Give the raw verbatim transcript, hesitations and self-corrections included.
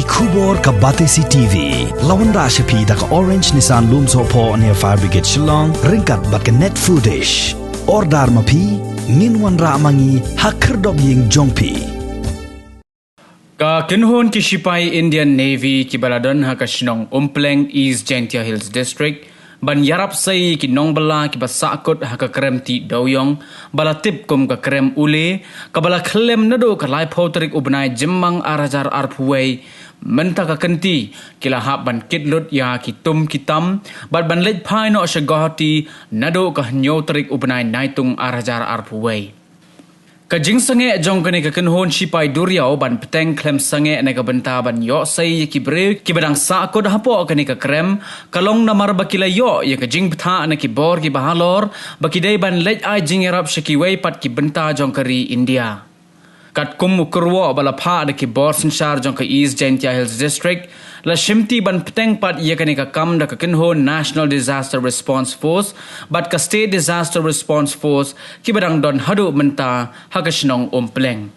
Khubor ka Batesi T V. La wanrah sha phi da ka Orange Nissan Lumsohphoh near Fire Brigade Shillong, ryngkat bad ka Net Foodish. Order ma phi, ngin wanrah ma ngi ha khyrdop ïing jong phi. Ka kynhun ki shipai Indian Navy kiba la don ha ka shnong Umpleng, East Jaintia Hills District, ban ïarap sei ki nongbylla kiba sahkut ha ka krem tih dewiong ba la tip kum ka krem Ule, kaba la khyllem naduh ka laiphew tarik u bnai Jymmang ar hajar arphew wei. Mynta ka kynti ki la hap ban kit lut ïa ki tum ki tam bad ban leit phai noh sha Guwahati naduh ka hynñiew tarik u bnai Naitung ar hajar arphew wei. Ka jingsangeh jong kane ka kynhun shipai duriaw ban bteng khlem sangeh na ka bynta ban ïoh sei ïa ki briew kiba dang sahkut hapoh kane ka krem, ka long namar ba ki la ïoh ïa ka jingbthah na ki bor kiba halor ba ki dei ban leit ai jingïarap sha kiwei pat ki bynta jong ka ri India. Katkum u kyrwoh ba la phah da ki bor synshar jong ka East Jaintia Hills District, la shimti ban bteng pat ïa kane ka kam da ka kynhun National Disaster Response Force bad ka State Disaster Response Force kiba dang don haduh mynta ha ka shnong Umpleng.